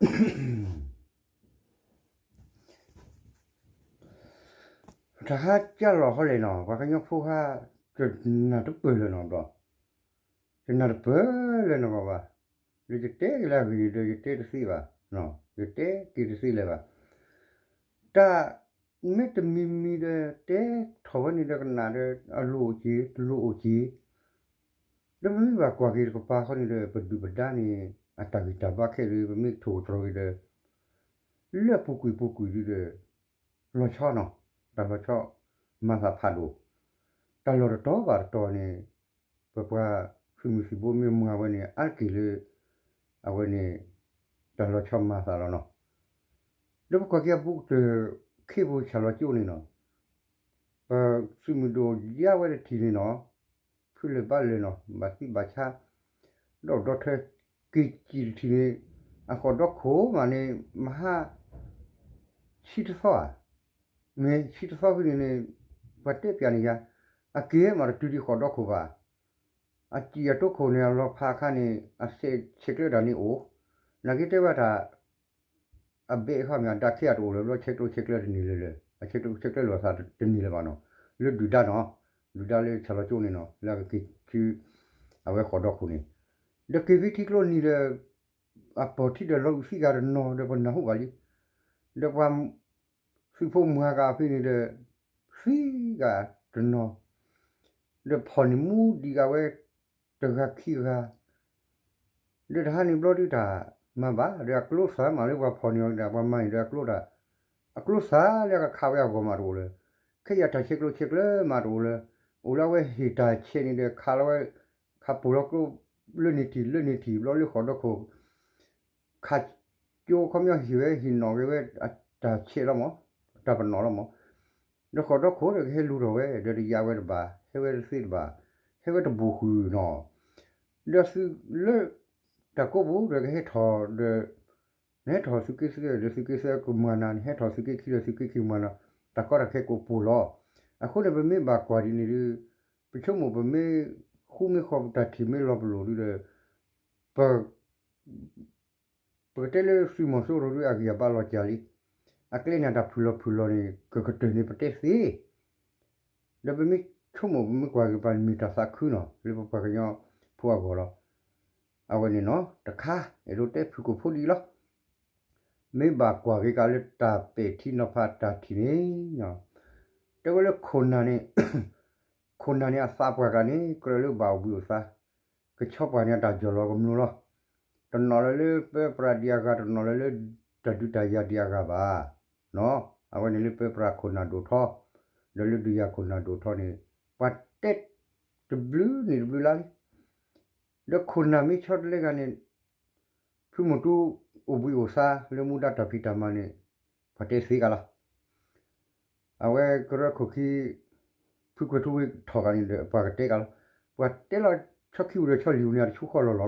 တၢ်ဟါကၢ်လီၤဟီလဲၣ်နီၤ, ပှၤကညီဖိဟါ တနၢ်တပၢၢ်လၢၤနီၤဘျီ, တနၢ်တပၢၢ်လၢၤနီၤဘၣ်, လၢယတဲက့ၤလၢအဂ့ၤဒီး ယတဲတသ့ဘၣ်, ယတဲက့ၤတသ့လၢၤဘၣ်. တၢ် မ့ၢ်တမံၤမံၤဒီး တဲထီၣ်ဝဲန့ၣ်ဒီးကနၣ်ဒီး အလိၤအိၣ်က့ၤ တလိၤအိၣ်က့ၤ, ဒီးပမ့ၢ်ဘၣ်ကွၢ်က့ၤတကပၤဃီန့ၣ်ဒီး ပဒုၣ်ပဒါန့ၣ် အတၢ်ဂံၢ်တၢ်ဘါခဲလၢာ် ပမ့ၢ်ထိၣ်သတြီၤက့ၤဒီး လၢအပူၤကွံာ်ပူၤကွံာ်ဒ်ဒီး လီၤဆီနီၤ, တၢ်လီၤဆီမၤသးဖးဒိၣ်, တၢ်လီၢ်တတီၤဘၣ်တတီၤန့ၣ် ပပှၤသုးမုၢ်သံၣ်ဘိမ့ၢ်မၤဝဲန့ၣ် အါတက့ၢ်လၢ အဝဲန့ၣ် တၢ်လီၤဆီမၤသးလီၤနီၤ. ဒီးပကွၢ်က့ၤအဘူးကတၢၢ် ခ့ပူၤဆၣ်လီၤကၠိန့ၣ်နီၤ, ပသုးမုၢ်ဒိၣ်ယါဝဲတထံၣ်န့ၣ်နီၤ, ဖုလၢာ်ဘါလၢာ်နီၤ, ဘၣ်သံဘၣ်ဆါ ဒီးဒီထၢက့ၤကံၣ်တထံၣ်န့ၣ် အဃိးဒီခိၣ်မးန့ၣ် မဟါ ဆံတသီဧါ, မ့ၢ်ဆံတသီဖဲန့ၣ်န့ၣ် ပှၤတဲပၠးန့ၢ်ယၤ, အက့ၤမးတတုၤဒံးဃိးဒီခိၣ်ဘၣ်. အစံၣ်အတိခိၣ်န့ၣ် အလီၤဖးအခါန့ၣ် အဆဲးဆဲးကျၢတၢ်န့ၣ်အိၣ်, နာ်က့တဲဝဲတၢ် အဘဲအဃီမ့ၢ် အဒါခ့အတအိၣ်လၢၤဘျီ ဆဲးကျိဆဲးကျၢတန့ၢ်လၢၤလၢၤ, အဆဲးကျိဆဲးကျၢလိာ်သးတန့ၢ်လၢၤဘၣ်နီၤ, လၢဒုၣ်ဒါနီၤ, ဒုၣ်ဒါလၢဆၣ်လီၤကၠိန့ၣ်နီၤ လၢအကက့ၤဆူ အဝဲဃိးဒီခိၣ်န့ၣ်, ဒီးက့ၤဖဲထံကျိနံၤဒီး အပီၢ်ထံဒီးလီၤဂုာ်သံဂၤတနီၤဒီးပနၢ်ဟူဘၣ်လံ, ဒီးပှၤ သုးဖိမုၢ်ဂၤဖဲန့ၣ်ဒီး သံဂၤတနီၤ ဒီးဖီၣ်န့ၢ်မူဒံးဂၤဝဲ တဂၤခံဂၤ, ဒီးတဟါန့ၣ်ဘျီဒုးတၢ်မၤဘၣ် ဒီးအကျိသၣ်မးလၢပှၤဖီၣ်န့ၢ်အီၤဒၣ် ပှၤမၤန့ၢ်ဒီးအကျိတၢ်, အကျိသၣ်လၢကခးဝဲအဂီၢ်မးတအိၣ်လၢၤ, ခဲအံၤအတၢ်ဆဲးကျိဆဲးကျၢမးတအိၣ်လၢၤ, အိၣ်လၢအဝဲဟ့ၣ်တၢ်ဆဲးန့ၣ်ဒီး ခးလီၤဝဲ ခးပိာ်လီၤကျိ လၢန့ၣ်ထံၣ်လၢန့ၣ်ထံၣ် ဘျီလၢဃိးဒီခိၣ် ခးကၠိခီပညီဟ့ၣ်ဝဲဟ့ၣ်နီၤက့ၤဝဲ အတၢ်ဆဲးလီၤမး, တၢ်ပနီၣ်လီၤမး, ဒီးဃိးဒီခိၣ်ဒီးကဟဲလူၤထီၣ်ဝဲ ဒီးတယာ်ဝဲတဘၣ် ဟဲဝဲတသ့တဘၣ်, ဟဲဝဲတဘူးဃုာ်နီၤ, ဒီးသုးလၢ တၢ်ကိးပူၤဒီးကဟဲထီၣ်ဒီး နဟဲထီၣ်သုးက့သၢဒီးသုးက့သၢကမၤနၤ နဟဲထီၣ်သုးက့ခံဒီးသုးက့ခံကမၤနၤ, တၢ်ကီတၢ်ခဲကိးပူၤလီၤ. အဃိန့ၣ် ပမ့ၢ်ဘၣ်ကွၢ်ဒ်န့ၣ်ဒီး ပဆိကမိၣ်ပမ့ၢ်ဃူမ့ၢ်ဃီပတၢ်ထံၣ်မ့ၢ်လီၤပလိာ်ဒုဒီး ပ ပကတဲလၢသုးမီၤစိရိၤဒုအဂံၢ်အဘါလီၤစၢ်လံ, အကျဲန့ၣ်တၢ်ဖုၣ်လီၤဖုၣ်လီၤန့ၣ် ကကတၢၢ်န့ၣ်ပတဲသ့, ဒီးပမ့ၢ်ဆိကမိၣ်ပမ့ၢ်ကွၢ်က့ၤပှၤမ့ၢ်တၢ်သးခုနီၤ လၢပပှၤကညီဖိအဂီၢ်လီၤ. အဝဲန့ၣ်နီၤ တခါ အဲၣ်ဒိးတဲဖုၣ်ကိာ်ဖိဒ်အံၤလီၤ. မ့ၢ်ဘၣ်ကွၢ်က့ၤကးလၢတၢ်ပဲာ်ထံနီၤဖးတၢ်ထံၣ်န့ၣ် တဲဝဲလၢခိၣ်နၢ်န့ၣ် ခိၣ်နၢ်န့ၣ်အသးပှၢ်ကးန့ၣ် ကြၢးလၢဘၣ်အိၣ်ဘှံးအိၣ်သါ, ကဆီပှၢ်န့ၣ်အတၢ်ယီၢ်လီၤကမျိၤလီၤ. တနီၤလၢလၢပၢပြးဒံးအဂၤ တနီၤလၢလၢတၢ်ဒုးတၢ်ယၤဒံးအဂၤဘၣ်. အဝဲန့ၣ်လၢပၢပြးခိၣ်နၢ်ဒိၣ်ထီ, ဒီးလၢဒုးယၤခိၣ်နၢ်ဒိၣ်ထီန့ၣ် ပှၤတဲတဘျုးန့ၣ်တဘျုးလါလံ. ဒီးခိၣ်နၢ်မ့ၢ်ဆီတလဲဂၤန့ၣ် ဖုမူတူအိၣ်ဘှံးအိၣ်သါလၢမူဒါတၢ်ဖံးတၢ်မၤန့ၣ် ပှၤတဲသ့ကးလီၤ. အဝဲကရၢခိၣ်ခံ ဖုကွဲၤထူဝ့ထီၣ်ဂၤန့ၣ်ဒီး ပှၤကတဲကးလီၤ. ပှၤတဲလီၤဆီခံပူၤဒီးဆီလံၤပူၤန့ၣ် အတဆူဃီလီၤလီၤလီၤ.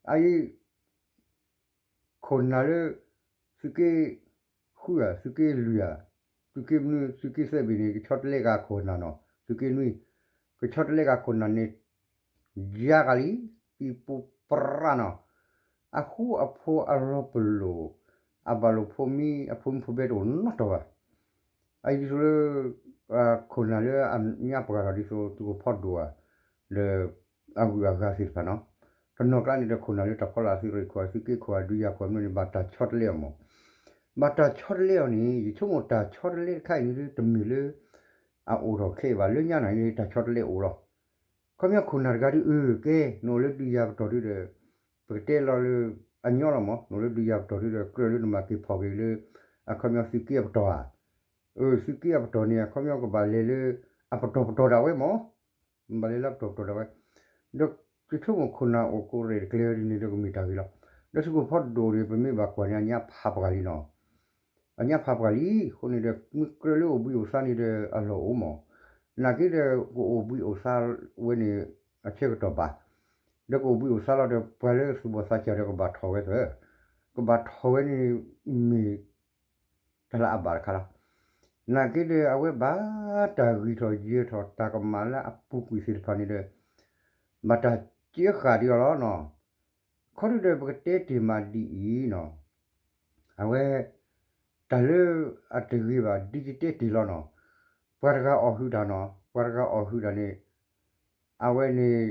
အအံၤ ခိၣ်နၢ်လၢ သုးက့ဃုဧါ သုးက့လွံၢ်ဧါ သုးက့မနုၤ သုးက့သၢဘ့ၣ်န့ၣ် ကဆီတလဲကးခိၣ်နၢ်နီၤ သုးက့နွံ ကဆီတလဲကးခိၣ်နၢ်န့ၣ် ယါကးလံ ပံၤပူၤပြးနီၤ အဃူအဖိးအလီၤပလိာ် အဘၣ်လိာ်ဖိးမံ အဖိးမံဖိးဘဲတအိၣ်နီတတီၤဘၣ်. အအံၤဒ်သိးလၢ ခိၣ်နၢ်လၢအညါပှၤဂၤထီၣ်ဒ်သိးသုးခိၣ်ဖီဒိၣ်ဧါ ဒီး အဂုၤအဂၤသ့ၣ်တဖၣ်နီၤ တနီၤကျါန့ၣ်ဒီးခိၣ်နၢ်လၢတၢ်ဖီလာ်သုးရ့ၣ်ခိၣ် သုးက့ခိၣ် ဒုးယၤခိၣ်မနုၤန့ၣ် ဘၣ်တၢ်ဆီတလဲအီၤမး ဘၣ်တၢ်ဆီတလဲအီၤန့ၣ် ယဆိကမိၣ်တၢ်ဆီတလဲတခါအံၤန့ၣ် တမ့ၢ်လၢ အအိၣ်ထီၣ်ခဲအံၤဘၣ် လၢညါနၤန့ၣ် တၢ်ဆီတလဲအိၣ်လီၤ. ခီပညီခိၣ်နၢ်တဂၤဒုး အၢ ကဲ နအိၣ်လၢဒုးယၤပတီၢ်ဒုဒီး ပကတဲလီၤလၢ အညီလီၤမး နအိၣ်လၢဒုးယၤပတီၢ်ဒုဒီး ကြၢးလၢနမၤက့ၤဖီၣ်က့ၤလၢ အခီပညီသုးက့အပတီၢ်ဧါ. အၢ သုးက့အပတီၢ်န့ၣ် အခီပညီကဘၣ်လဲၤလၢ အပတီၢ်ပတီၢ်ဒၣ်ဝဲမး ဘၣ်လဲၤလၢအပတီၢ်ပတီၢ်ဒၣ်ဝဲ ဒီးယဆိကမိၣ်ခိၣ်နၢ်အိၣ်ကိးရဲၣ်တကျဲဝဲဒ်န့ၣ်ဒီးကမ့ၢ်တၢ်ဂ့ၤလီၤ. ဒီးသုးခိၣ်ဖီဒိၣ်န့ၣ် ပမ့ၢ်ဘၣ်ကွၢ်န့ၣ် အညါဖးပှၤလံနီၤ အညါဖးပှၤလံ အဃိန့ၣ်ဒီး မ့ၢ်ကြၢးလၢအိၣ်ဘှံးအိၣ်သါန့ၣ်ဒီးအလီၢ်အိၣ်မး နာ်က့ဒီးကအိၣ်ဘှံးအိၣ်သါဝဲန့ၣ် အဆၢကတီၢ်ဘၣ် ဒီးကအိၣ်ဘှံးအိၣ်သါလီၤဒီး ပှၤလၢသူၣ်ဘီၣ်သးစၢ်ဒီးကဘၣ်ထီၣ်ဝဲသၢ ကဘၣ်ထီၣ်ဝဲန့ၣ် မ့ၢ် တၢ်လၢအဘၣ်တခါလီၤ. နာ်က့ဒီးအဝဲဘၣ်တၢ်ဂံၢ်ထီၣ်ယၢၤထီၣ် တၢ်ကမၣ်လၢအပူၤကွံာ်သ့ၣ်တဖၣ်န့ၣ်ဒီး ဘၣ်တၢ်စၢဃာ်ဒံးအီၤလီၤနီၤ. ခီဒုဒီးပကတဲတ့ၢ်မးဒ်အံၤနီၤ, အဝဲ တၢ်လၢအတဂ့ၤဘၣ် ဒ်ယတဲတ့ၢ်လီၤနီၤ, ပှၤတဂၤအီၣ်ဟုၣ်တၢ်နီၤ, ပှၤတဂၤအီၣ်ဟုၣ်တၢ်န့ၣ် အဝဲန့ၣ်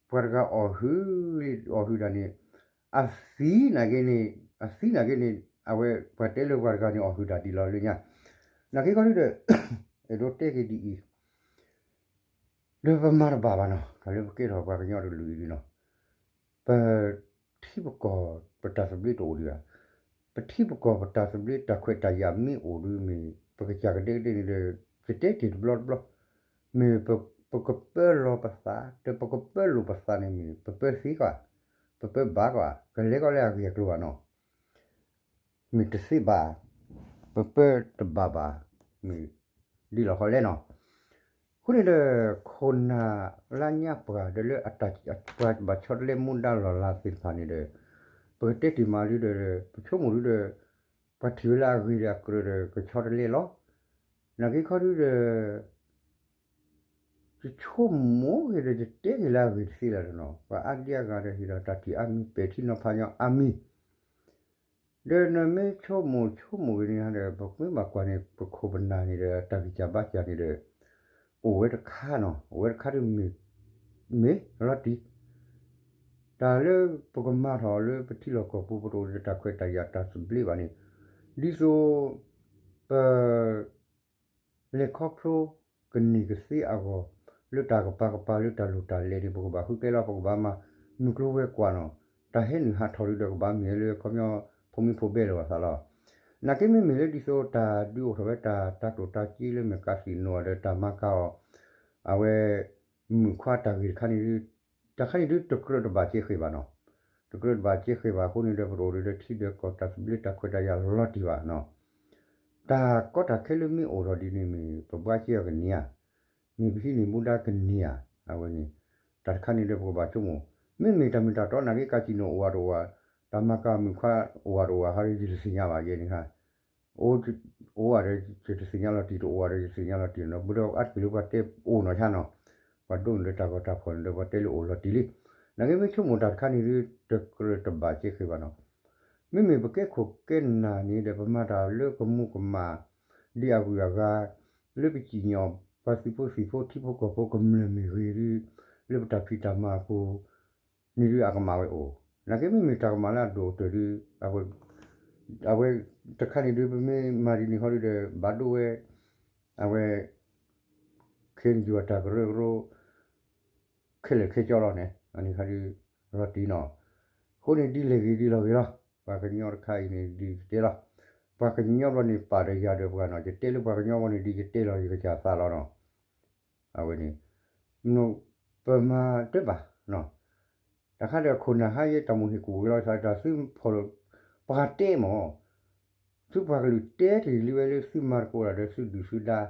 ပှၤတဂၤအီၣ်ဟုၣ် အီၣ်ဟုၣ်တၢ်န့ၣ် အသံနာ်က့န့ၣ် အသံနာ်က့န့ၣ် အဝဲပှၤတဲလၢပှၤတဂၤန့ၣ် အီၣ်ဟုၣ်တၢ်ဒ်လီၤလၢညါ, နာ်က့ခီဒုဒီး အဲၣ်ဒိးတဲက့ၤဒ်အံၤ ဒီးပမၤတဘၣ်ဘၣ်နီၤ, တၢ်လၢပကဲထီၣ်ပှၤကညီတကလုာ်အံၤနီၤ, ပထံပကီၢ်ပတၢ်သဘျ့တအိၣ်ဒံးဘၣ်, ပထံပကီၢ်ပတၢ်သဘျ့တၢ်ခွဲးတၢ်ယာ်မ့ၢ်အိၣ်ဒုးမ့ၢ် ပကစၢ်ကဒဲကဒဲန့ၣ်ဒီး ယတဲတ့ၢ်တဘျီတဘျီ, မ့ၢ်ပကပၢလီၤပသး ဒီးပကပၢလိာ်ပသးန့ၣ်မ့ၢ် ပပၢသ့ကီး, ပပၢဘၣ်ကီး ကလဲၤကီးလၢအဂ့ၢ်အကျိၤဘၣ်နီၤ မ့ၢ်တသ့ဘၣ်, ပပၢတဘၣ်ဘၣ်, မ့ၢ်ဒ်လဲၣ်ဃီလဲၣ်နီၤ, အဃိန့ၣ်ဒီး ခိၣ်နၢ်လၢညါပှၤဒီးလၢအတၢ် ပှၤဘၣ်ဆီတလဲမူဒါလီၢ်လၤသ့ၣ်တဖၣ်န့ၣ်ဒီး ပကတဲတ့ၢ်မးဒုဒီး ပဆိကမိၣ်ဒုဒီး ပှၤထံၣ်ဝဲလၢအဂ့ၤဒီးအကြၢးဒီးကဆီတလဲလီၤ, နာ်က့ခီဒုဒီး ယဆိကမိၣ်ဂ့ၤဒီးယတဲဂ့ၤလၢအဂ့ၤတသ့လၢၤနီၤ, ပှၤအါဒံအါဂၤဒီးဟ့ၣ်ဒီးတၢ်ထံၣ်အါမံၤ ပဲာ်ထံနီၤဖးညီအါမံၤ, ဒီးနမ့ၢ်ဆိကမိၣ်ဆိကမိၣ်ဂ့ၤန့ၣ်ဒီး ပမ့ၢ်ဘၣ်ကွၢ်န့ၣ် ပခိၣ်ပနၢ်န့ၣ်ဒီး တၢ်ဂံၢ်စၢ်ဘါစၢ်န့ၣ်ဒီး အိၣ်ဝဲတခါနီၤ, အိၣ်ဝဲတခါဒုမ့ၢ် မ့ၢ်လီၤတံၢ် တၢ်လၢပကမၤထီၣ်လၢပထံလီၢ်ကီၢ်ပူၤ ပတအိၣ်ဒီးတၢ်ခွဲးတၢ်ယာ်တၢ်သဘျ့ဘၣ်န့ၣ်, ဒ်သိး ပ လဲၤခီဖျိ ကန့ၢ်ကသ့အဂီၢ် လၢတၢ်ကပၤကပၤလၢတၢ်လိၣ်တၢ်လဲၤန့ၣ် ပကဘၣ်ဃုကျဲလီၤ ပကဘၣ်မၤ မုၢ်ကျိၤဝဲၤကွာ်နီၤ, တၢ်ဟဲနုာ်ဟးထီၣ်ဒုဒီးကဘၣ်မ့ၢ်လၢခီပညီ ဖိမံဖိဘဲလိာ်အသးလီၤ. နာ်က့မ့မ့ၢ်လၢဒ်သိးတၢ်ဒုးအိၣ်ထီၣ်ဝဲတၢ်တၤကျိၣ်တၤစ့လၢမ့ၢ်ကးသံၣ်နီၤဒီးတၢ်မၤကၤအီၤ အဝဲ မုၣ်ခွါတၢ်ဂ့ၢ်တခါန့ၣ်ဒု တၢ်ခါန့ၣ်ဒုတကြၢးတဘၣ်ကဲဃ့ၢ်ဘၣ်နီၤ, တကြၢးတဘၣ်ကဲဃ့ၢ်ဘၣ်အဃိန့ၣ်ဒီး ပတအိၣ်ဒီးထံဒီးကီၢ်တၢ်သဘျ့တၢ်ခွဲးတၢ်ယာ်လီၤတံၢ်ဘၣ်နီၤ, တၢ်ကီတၢ်ခဲလၢမ့ၢ်အိၣ်ထီၣ်ဒ်န့ၣ်မ့ၢ် ပဘှါက့ၤအီၤကန့ၢ်ဧါ, မ့ၢ်ပဟံးန့ၢ်မူဒါကန့ၢ်ဧါ, အဝဲန့ၣ် တၢ်တခါန့ၣ်ဒီးပကဘၣ်ဆိကမိၣ်, မ့မ့ၢ်တၢ်မ့ၢ်တၢ်တီနာ်က့ ကးသံၣ်နီၤအိၣ်ဝဲတအိၣ်ဝဲ, တၢ်မၤကၤမုၣ်ခွါအိၣ်ဝဲတအိၣ်ဝဲ ဟီဒုယတသ့ၣ်ညါဘၣ်ယဲန့ၣ်ခါ အိၣ်ဝဲဒီးယတသ့ၣ်ညါလီၤတံၢ် တအိၣ်ဝဲဒီးယတသ့ၣ်ညါလီၤတံၢ်နီၤ, ဘၣ်ဒီးအါတက့ၢ်လၢပှၤတဲအိၣ်နီၤဆါနီၤ, ပှၤဒိၣ်န့ၢ်ဒီးတၢ်ဂီၤတၢ်ဖီၣ်န့ၣ်ဒီးပှၤတဲလၢအိၣ်လီၤတံၢ်လံ, နာ်က့မ့ၢ်ဆိကမိၣ်တၢ်တခါန့ၣ်ဒု တကြၢးတဘၣ်ကဲဃ့ၢ်ဘၣ်နီၤ, မ့မ့ၢ်ပကဲခိၣ်ကဲနၢ်န့ၣ်ဒီး ပမၤတၢ်လၢကမူကမၣ် ဒ်အဂုၤအဂၤ လၢပစံၣ်ညီၣ် ပှၤသုးဖိသံၣ်ဖိ ထံဖိကီၢ်ဖိကမျၢၢ်မ့ၢ်ဂ့ၤဒု လၢပတၢ်ဖံးတၢ်မၤအပူၤ န့ၣ်ဒုအကမၣ်ဝဲအိၣ်, နာ်က့မ့မ့ၢ်တၢ်ကမၣ်လၢအဒိၣ်ကတၢၢ်ဒု အဝဲတခါန့ၣ်ဒု ပမ့ၢ်မၤဒ်န့ၣ်ဃီဒုဒီး ဘၣ်ဒိဝဲ အဝဲ ခဲအံၤယွၤတၢ်ကရၢကရိ ခဲလၢာ်ခဲဆ့လီၤန့ၣ် အန့ၣ်ခါဒု လီၤတံၢ်နီၤ, အဃိန့ၣ်ဒ်လဲၣ်ဂ့ၤဒ်လဲၣ်ဂ့ၤလီၤ, ပှၤကညီတခါအံၤန့ၣ်ဒ်ယတဲလီၤ, ပှၤကညီဘျီန့ၣ်ပာ်ဒီးယၤဒီးပှၤနီၤ, ယတဲလၢပှၤကညီဘျီန့ၣ်ဒ်ယတဲလီၤယကစၢ်သးလီၤနီၤ အဝဲန့ၣ် ပမၤတဘၣ်, တၢ်ခါဒီးခိၣ်နၢ်ဟါယဲတၢ်မိၣ်ဟ့ၣ်ကူၣ်ဝဲလီၤ တၢ်သုဖီၣ်လိာ် ပှၤတဲမး, သုပှၤကလုာ်တဲတ့ၢ်လံဝဲလၢသုမၤသကိးတၢ်ဒီးသုဒုၣ်သုဒါ,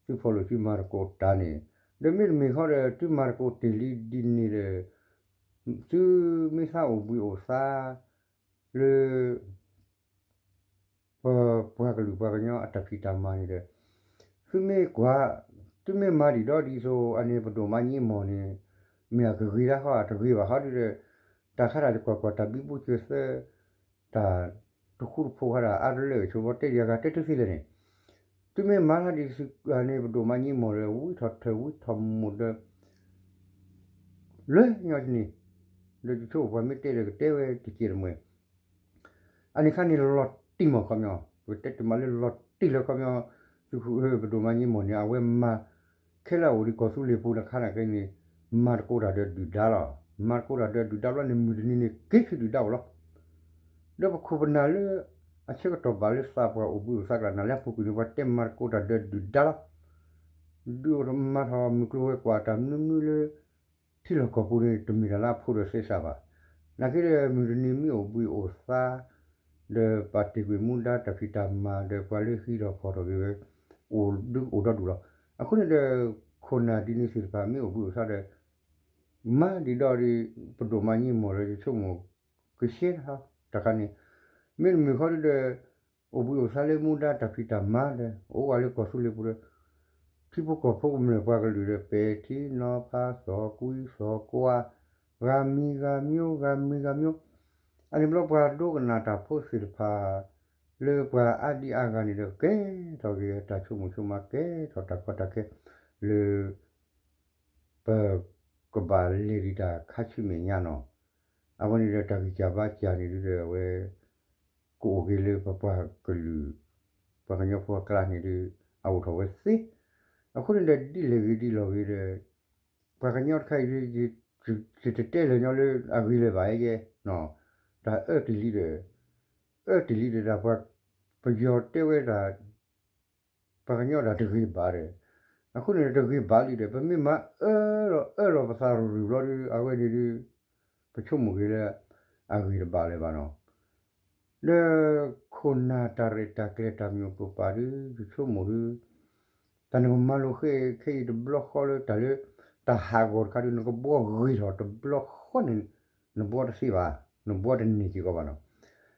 သုဖီၣ်လိာ်သုမၤသကိးတၢ်န့ၣ်, ဒီးမ့တမ့ၢ်ဃီဒီးသုမၤသကိးတ့ၢ်လံဒ်န့ၣ်ဒီး သုမ့ၢ်သးအိၣ်ဘှံးအိၣ်သါ လၢ ပပှၤကလုာ်ပှၤကညီအတၢ်ဖံးတၢ်မၤန့ၣ်ဒီး သုမ့ၢ်ကွၢ် သုမ့ၢ်မၤဒံၣ်ဒီဒ်သိး အန့ၣ်ပဒိၣ်မးညံမီၢ်န့ၣ် မ့ၢ်အကဂ့ၤဒၣ်ဃီ အတဂ့ၤဘၣ်ဃီဒုဒီး တၢ်ခါတၢ်ကွၢ်ကွၢ်တၢ်ဘံဘူဆၢသၢ တၢ်တဃူတဖိးဃါဒၣ်အါတလၢ ဆိပတဲတယၤဂၤတဲတသ့လဲၣ်န့ၣ် သုမ့ၢ်မၤတၢ်ဒ်သုန့ၣ် ပဒိၣ်မးညံမီၢ်ဒီး ဝံထီၣ်ထၢၣ်ဝံထီၣ်မိၢ်ဒီး လၢညီတနံၤ ဒီးယဆိကမိၣ်ပှၤမ့ၢ်တဲဒီးကတဲဝဲတကဲးတမှဲၤ အန့ၣ်ခါန့ၣ်လီၤတံၢ်မးခီပညီ, ပကတဲတမံၤလၢလီၤတံၢ်လၢခီပညီ, သုးခိၣ်ပဒိၣ်မးညံမီၢ်န့ၣ် အဝဲမၤ ခဲလၢာ်အိၣ်ဒံးကီၢ်သူလ့ၤပူၤတခါနာ်က့န့ၣ် မၤသကိးတၢ်ဒီးဒုၣ်ဒါလီၤ. မၤသကိးတၢ်ဒီးဒုၣ်ဒါဘျီန့ၣ် မုၢ်တနံၤန့ၣ် က့ၤဆူဒုၣ်ဒါအိၣ်လီၤ. ဒီးပခိၣ်ပနၢ်လၢ အဆၢကတီၢ်ဘၣ်လၢသးပှၢ်အိၣ်ဘှံးအိၣ်သါကျါန့ၣ် လၢအပူၤကွံာ်န့ၣ် ပှၤတဲမၤသကိးတၢ်ဒီးဒုၣ်ဒါလီၤ. ဒုးမၤထီၣ်မုၢ်ကျိၤဝဲၤကွာ်တၢ်မနုၤမနုၤလၢ ထံလီၢ်ကီၢ်ပူၤန့ၣ် တမ့ၢ်တၢ်လၢအဖိးဒီးသဲစးဘၣ်. နာ်က့ဒီး မုၢ်တနံၤမ့ၢ်အိၣ်ဘှံးအိၣ်သါ ဒီးပာ်တ့ၢ်ကွံာ်မူဒါတၢ်ဖံးတၢ်မၤဒီးပှၤလၢဟံးထီၣ်ဖီၣ်ထီၣ်က့ၤဝဲ အိၣ်ဒုအိၣ်ဒီဒူၣ်လီၤ. အဃိန့ၣ်ဒီး ခိၣ်နၢ်ဒ်န့ၣ်သ့ၣ်တဖၣ်မ့ၢ်အိၣ်ဘှံးအိၣ်သါဒီး မၤဒံးဒီးဒ် ပဒိၣ်မးညံမီၢ်ဒီးယဆိကမိၣ် ကရှဲတခါန့ၣ် မ့တမ့ၢ်ဃီဒုဒီး အိၣ်ဘှံးအိၣ်သါလၢမူဒါတၢ်ဖံးတၢ်မၤဒီး အိၣ်ဝဲလၢကီၢ်သူလ့ၤပူၤဒီး ထံဖိကီၢ်ဖိကမျၢၢ်ပှၤကလုာ်ဒီး ပဲာ်ထံနီၤဖးသီၣ်ကွံသီၣ်ကွၢ် ဂၤမံၤဂၤမျိုး ဂၤမံၤဂၤမျိုး အန့ၣ်ဘျီပှၤဒိကနၣ်တၢ်ဖိသ့ၣ်တဖၣ် လၢပှၤအါဒံအါဂၤန့ၣ်ဒီး ကဲထီၣ်က့ၤတၢ်ဆိကမိၣ်ဆိကမး ကဲထီၣ်တၢ်ကီတၢ်ခဲ လၢ ပကဘၣ်လဲၤဒံးတၢ်ခါဆူမဲာ်ညါနီၤ. အဝဲန့ၣ်ဒီးတၢ်ဂံၢ်စၢ်ဘါစၢ်န့ၣ်ဒီး အဝဲ ကအိၣ်က့ၤလၢပပှၤကလုာ် ပှၤကညီဖိအကျါန့ၣ်ဒီး အအိၣ်ထီၣ်ဝဲသ့. အဃိန့ၣ်ဒီးဒ်လဲၣ်ဂ့ၤဒ်လဲၣ်ဂ့ၤဒီး ပှၤကညီတခါအံၤ ယတတဲလၢာ်ညီလၢအဂ့ၤလၢၤဘၣ်ယဲ, တၢ်အၢတလံၤဒီး အၢတလံၤဒီးတၢ်ပှၤ ပယီၤတဲဝဲဒၣ် ပှၤကညီတၢ်တဂ့ၤဘၣ်ဒီး အဃိန့ၣ်တဂ့ၤဘၣ်လံဒီး ပမ့ၢ်မၤအၢလီၤအၢလီၤပသးရူၤရူၤဘျီဒီး အဝဲန့ၣ်ဒီး ပဆိကမိၣ်က့ၤလၢ အဂ့ၤတဘၣ်လၢၤဘၣ်နီၤ. ဒီးခိၣ်နၢ်တၢ်ရဲၣ်တၢ်ကျဲၤတၢ်မံၤအိၣ်ကပၤဒီး ယဆိကမိၣ်ဒီး တၢ်နကမၤလိခဲအံၤတဘျီဃီလၢတၢ်လၢ တၢ်ဟးဂီၤတခါဒီး နကဘှီဂ့ၤထီၣ်တဘျီဃီန့ၣ် နဘှီတသ့ဘၣ်, နဘှီတန့ၢ်စ့ၢ်ကီးဘၣ်နီၤ.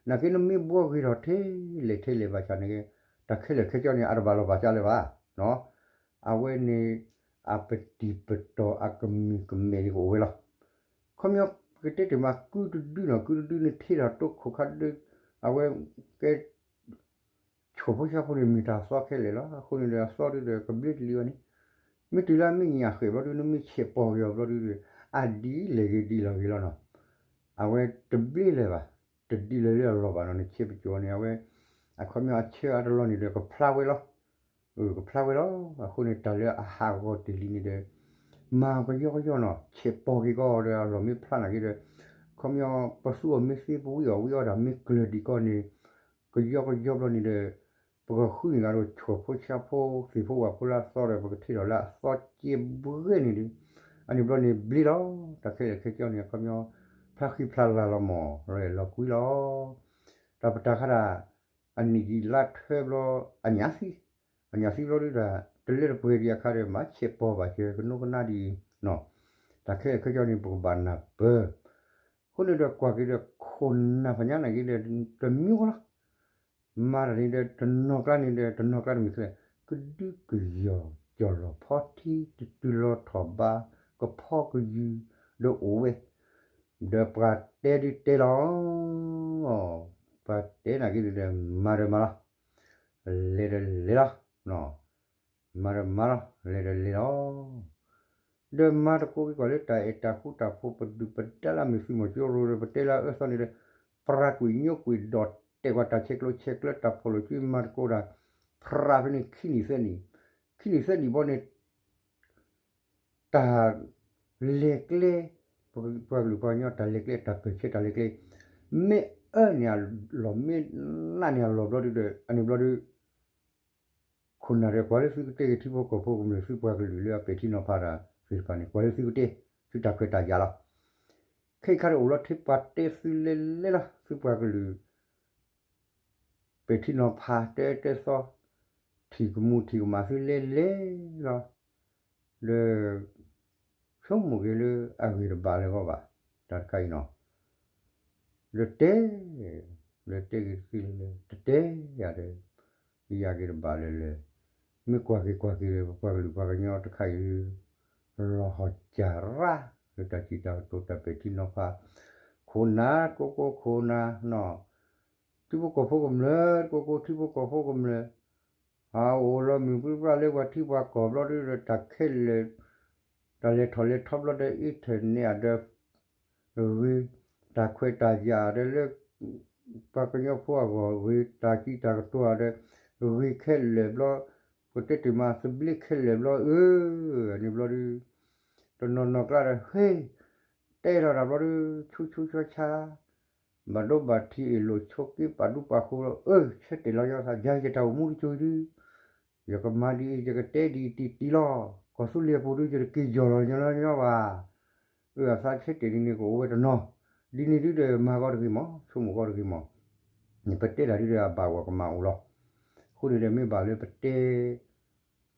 နာ်က့နမ့ၢ်ဘှီဂ့ၤထီၣ်ထဲလဲၣ်ထဲလဲၣ်ဘၣ်ဆၣ်န့ၣ်က့ တၢ်ခဲလၢာ်ခဲဆ့န့ၣ် အတဘၣ်လီၢ်ဘၣ်စးလၢၤဘၣ်. အဝဲန့ၣ် အပတံၤပတီၢ်အကမံၤကမဲာ်န့ၣ်ကအိၣ်ဝဲလီၤ. ခီပညီ ပကတဲတ့ၢ်မး ကုတဒုနီၤ ကုတဒုန့ၣ်ထံထီၣ်တိခိၣ်ခါဒု အဝဲကဲ ဆိၣ်ဖိဆါဖိန့ၣ်မ့ၢ်တၢ်သီခဲလၢာ်လီၤ. အဃိန့ၣ်ဒီးအသီဒုဒီးကဘျ့တလံၤဘၣ်န့ၣ် မ့ၢ်တုၤလၢအမ့ၢ်ညၣ်ဃဲၣ်ဘျီဒု နမ့ၢ်ဆဲးပီၤက့ၤအီၤဘျီဒုဒီး အဒ်လဲၣ်ဂ့ၤဒ်လဲၣ်ဂ့ၤလီၤနီၤ. အဝဲတဘျ့လၢၤဘၣ်, တဒ်လဲၣ်လၢအလီၢ်ဘၣ်နီၤ နဆဲးပကၠီၤန့ၣ် အဝဲ အခီပညီအဆၢအတလီၢ်န့ၣ်ဒီးကဖျါဝဲလီၤ. ကဖျါဝဲလီၤ. အဃိန့ၣ်တၢ်လၢအဟးဂီၤတ့ၢ်လံန့ၣ်ဒီး မၤကယီကယီနီၤ ဆဲးပီၤက့ၤကီးဒီးအလီၢ်မ့ၢ်ဖျါနာ်က့ဒီး ခီပညီ ပသူအီၤမ့ၢ်သ့ ပဝံအီၤဝံအီၤတၢ်မ့ၢ်ကျၢၤဒံးကီးန့ၣ် ကယီကယီဘျီန့ၣ်ဒီး ပကဃုန့ၢ်ဂၤဒီးဆိၣ်ဖိဆါဖိ သ့ၣ်ဖိဝၣ်ဖိလၢအသီဒီး ပကထံၣ်ထီၣ်လၢအသီကဲဘှဲန့ၣ်ဒီး အန့ၣ်ဘျီန့ၣ်ဘျ့လီၤ. တၢ်ခဲလၢာ်ခဲဆ့န့ၣ် အခီပညီ ဖျါဃံဖျါလၤလီၤမး လီၤအဲၣ်လီၤကွံလီၤ. တၢ်ပတၢ်ခါတၢ် အနံၣ်ယံာ်လါထွဲဘျီ အညၣ်သံ, အညၣ်သံဘျီဒုတၢ် တလၢတပှဲၤဒံးအခါဒီး မၤဆဲးပီၤဘၣ်စၢၤ ကနိကနါဒ်အံၤနီၤ. တၢ်ခဲလၢာ်ခဲဆ့န့ၣ် ပကဘၣ်နၢ်ပၢၢ်. အဃိန့ၣ်ဒီးကွၢ်က့ၤဒီးခိၣ်နၢ်ဖးညါနာ်က့ဒီး တမံၤဃီလီၤ. မၤတၢ်န့ၣ်ဒီး တနီၤကျါန့ၣ်ဒီး တနီၤကျါတမံၤခဲလၢာ် ကဒုကယီၤ ကၠီၣ်လီၤဖီထံ တတုၤလီၤထီၣ်ဘါ ကဖီကယုၢ် ဒီးအိၣ်ဝဲ ဒီးပှၤတဲဒုတဲလီၤ ပှၤတဲနာ်က့ဒီး မၤဒီးမၤလီၤ, လဲၤဒီးလဲၤလီၤ, မၤဒီးမၤလီၤ လဲၤဒီးလဲၤလီၤ. ဒီးမၤသကိးက့ၤကွၢ်လၢတၢ်အဲၣ်တၢ်ဃူတၢ်ဖိး ပဒုၣ်ပဒါလၢအမ့ၢ်သုးမီၤကၠိရိၤဒီး ပတဲလၢအအၢသီန့ၣ်ဒီး ပြးကွံာ်ညိကွံာ်ဒီးတဲာ်ကွၢ်တၢ်ဆဲးကျိးဆဲးကျၢတၢ်ဖီၣ်လိာ်ကွံာ် မၤသကိးတၢ် ပြးဖဲန့ၣ်ခံနံၣ်သၢနံၣ်, ခံနံၣ်သၢနံၣ်ဘီန့ၣ် တၢ်လဲၤကျဲ ပှၤကလုာ်ပှၤကညီတၢ်လဲၤကျဲ တၢ်ပၢၢ်ဆၢတၢ်လဲၤကျဲ မ့ၢ်အၢန့ၢ်အလီၢ် မ့ၢ်နးန့ၢ်အလီၢ်ဘျီဒုဒီး အန့ၣ်ဘျီဒု ခိၣ်နၢ်ဒီးကွၢ်လၢသုကတဲက့ၤထံဖိကီၢ်ဖိကမျၢၢ် သုပှၤကလုာ်လၢအပဲာ်ထံနီၤဖးတၢ်သ့ၣ်တဖၣ်န့ၣ် ကွၢ်လၢသုကတဲ သုတၢ်ခွဲးတၢ်ယာ်လီၤ. ခဲအံၤခါဒီးအိၣ်လီၤထဲပှၤတဲသုလဲၤလဲၤလီၤ သုပှၤကလုာ် ပဲာ်ထံနီၤဖးတဲတဲသီ ထံၣ်ကမူထံၣ်ကမၣ်သုလဲၤလဲၤလီၤ. ဒီး ဆိကမိၣ်က့ၤလၢအဂ့ၢ်တဘၣ်လၢၤဂီၢ်ဘၣ် တၢ်တခါအံၤနီၤ. ဒီးတဲ ဒီးတဲက့ၤသုလဲၤလဲၤ တတဲယၤဒီး ယဂ့ၢ်တဘၣ်လၢၤလၢၤ. မ့ၢ်ကွၢ်က့ၤကွၢ်က့ၤဒီး ပပှၤကလုာ်ပှၤကညီတခါအံၤ လီၤဟီၣ်စၢ်ရၣ် လၢတၢ်စံးတၢ်ကတိၤတၢ်ပဲာ်ထံနီၤဖး ခိၣ်နၢ်ကိးကိးခိၣ်နၢ်နီၤ ထံဖိကီၢ်ဖိကမျၢၢ် ကိးကိးထံဖိကီၢ်ဖိကမျၢၢ် အအိၣ်လီၤမုၢ်ပြံပြါလၢပှၤထံပှၤကီၢ်ဘျီဒုဒီး တၢ်ခဲလၢာ် တၢ်လဲၤထီၣ်လဲၤထီဘျီဒီး internet ဒီး ဂ့ၤ တၢ်ခွဲးတၢ်ယာ်ဒီးလၢ ပှၤကညီဖိအဂီၢ် ဂ့ၤတၢ်စံးတၢ်ကတိၤဒီး ဂ့ၤခဲလၢာ်ဘျီ ပတဲတ့ၢ်မးသဘျ့ခဲလၢာ်ဘျီ အၢ န့ၣ်ဘျီဒု တနီၤနီၤကျါဒီး ဟ့ၣ် တဲထီၣ်တၢ်ဘျီဒု ဆူဆူဆါဆါ ဘၣ်ဒိဘၣ်ထံးအ့ၣ်လိာ်ဆိးက့ပာ်ဒူပာ်ဃိလီၤ အၢ ဆၢတဲာ်လီၤယသး ယၤယတၢ်အိၣ်မူတစိၤအံၤဒု ယကမၤဒ်အံၤ ယကတဲဒ်အံၤတံၢ်တံၢ်လီၤ ကီၢ်သူလ့ၤအပူၤဒု ယတက့ၤယီၢ်လီၤညီညီညီဘၣ် အၢ အသးဆၢတဲာ်ဒ်န့ၣ်ကအိၣ်ဝဲတနီၤ ဒ်န့ၣ်ဒုဒီးမၤဂီၤတဂ့ၤမး ဆိကမိၣ်ဂီၤတဂ့ၤမး ပတဲတၢ်ဒုဒီးအဘၣ်ဝဲကမၣ်အိၣ်လီၤ အဃိန့ၣ်ဒီးမ့ၢ်ဘၣ်လၢပတဲ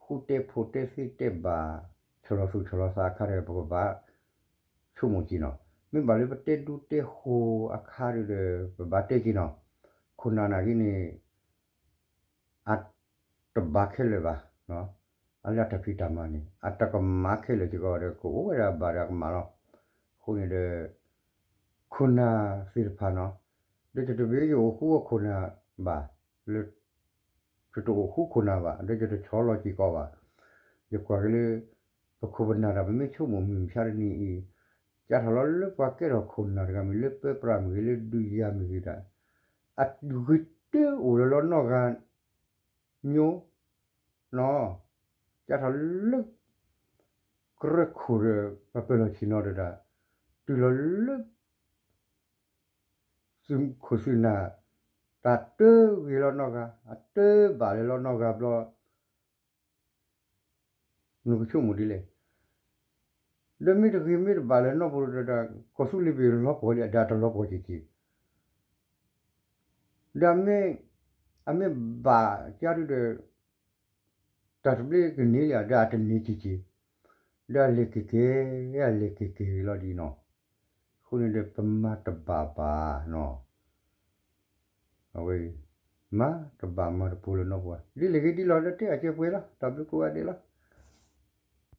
ဃူတဲဖိးတဲသ့တဲဘၣ် ဆီၣ်လီၤသူၣ်ဆီၣ်လီၤသးအခါဒီး ပကဘၣ်ဆိကမိၣ်က့ၤနီၤ မ့ၢ်ဘၣ်လၢပတဲဒူတဲဃိၤအခါဒီး ပဘၣ်တဲက့ၤနီၤ ခိၣ်နၢ်နာ်က့န့ၣ် အတဘၣ်ခဲလၢာ်ဘၣ် အလၢအတၢ်ဖံးတၢ်မၤန့ၣ် အတကမၣ်ခဲလၢာ်စ့ၢ်ကီးဒီး ကအိၣ်ဝဲဒၣ်ဘၣ်ဒီးအကမၣ်လီၤ အဃိန့ၣ်ဒီး ခိၣ်နၢ်သ့ၣ်တဖၣ်နီၤ ဒီးယတဘၣ်ယအိၣ်ဃူအခိၣ်နၢ်ဘၣ်, လၢ ယတအိၣ်ဃူခိၣ်နၢ်ဘၣ်, ဒီးယတဆီလီၤစ့ၢ်ကီးဘၣ်. ယကွၢ်က့ၤလၢ ပခိၣ်ပနၢ်တၢ် ပမ့ၢ်ဆိကမိၣ်မုၢ်မဆါတနံၤအံၤ, စးထီၣ်လီၤလၢပှၤကဲထီၣ်ခိၣ်နၢ်တဂၤမ့ၢ်ဂ့ၤ, လၢပၢပြးမ့ၢ်ဂ့ၤ, လၢဒုးယၤမ့ၢ်ဂ့ၤဒၣ်, အဂ့ၤတအိၣ်လၢလီၤနီၢ်ဂၤ ညိနီၤ, စးထီၣ်လၢ ကရၢခိၣ်ဒီး ပပၢၢ်လီၢ်ဆ့ၣ်နီၤတဒၣ်, တုၤလီၤလၢ သုးခိၣ်သုးနၢ်, တၢ်တဂ့ၤလၢနီၢ်ဂၤ, အတဘၣ်လၢလီၤနီၢ်ဂၤဘျီ နကဆိကမိၣ်ဒ်လဲၣ်. ဒီးမ့ၢ်တဂ့ၤမ့ၢ်တဘၣ်လၢနီၢ်ပူၤဒီး ကီၢ်သူလ့ၤဘ့ၣ်လီၤပှီၢ်လံ အဒၣ်တလီၤပှီၢ်က့ၤက့ၤ, ဒီး အမ့ၢ်ဘၣ်ကါဒုဒီး တၢ်တဘျ့ကန့ၢ်လံ ဒီးအတန့ၢ်က့ၤက့ၤ, ဒီးအလဲၤက့ၤက့ၤ, အလဲၤက့ၤက့ၤလီၤဒ်နီၤ. အဃိန့ၣ်ဒီး ပမၤတဘၣ်ဘၣ်နီၤ. အဝဲ မၤတဘၣ်မၤတပူၤလၢနီၢ်ပူၤဘၣ်, ဒ်လဲၣ်ဂ့ၤဒ်လဲၣ်ဒီး တဲအကဲပှဲၤလီၤ. တၢ်ဘျုးကိးဂၤဒဲးလီၤ.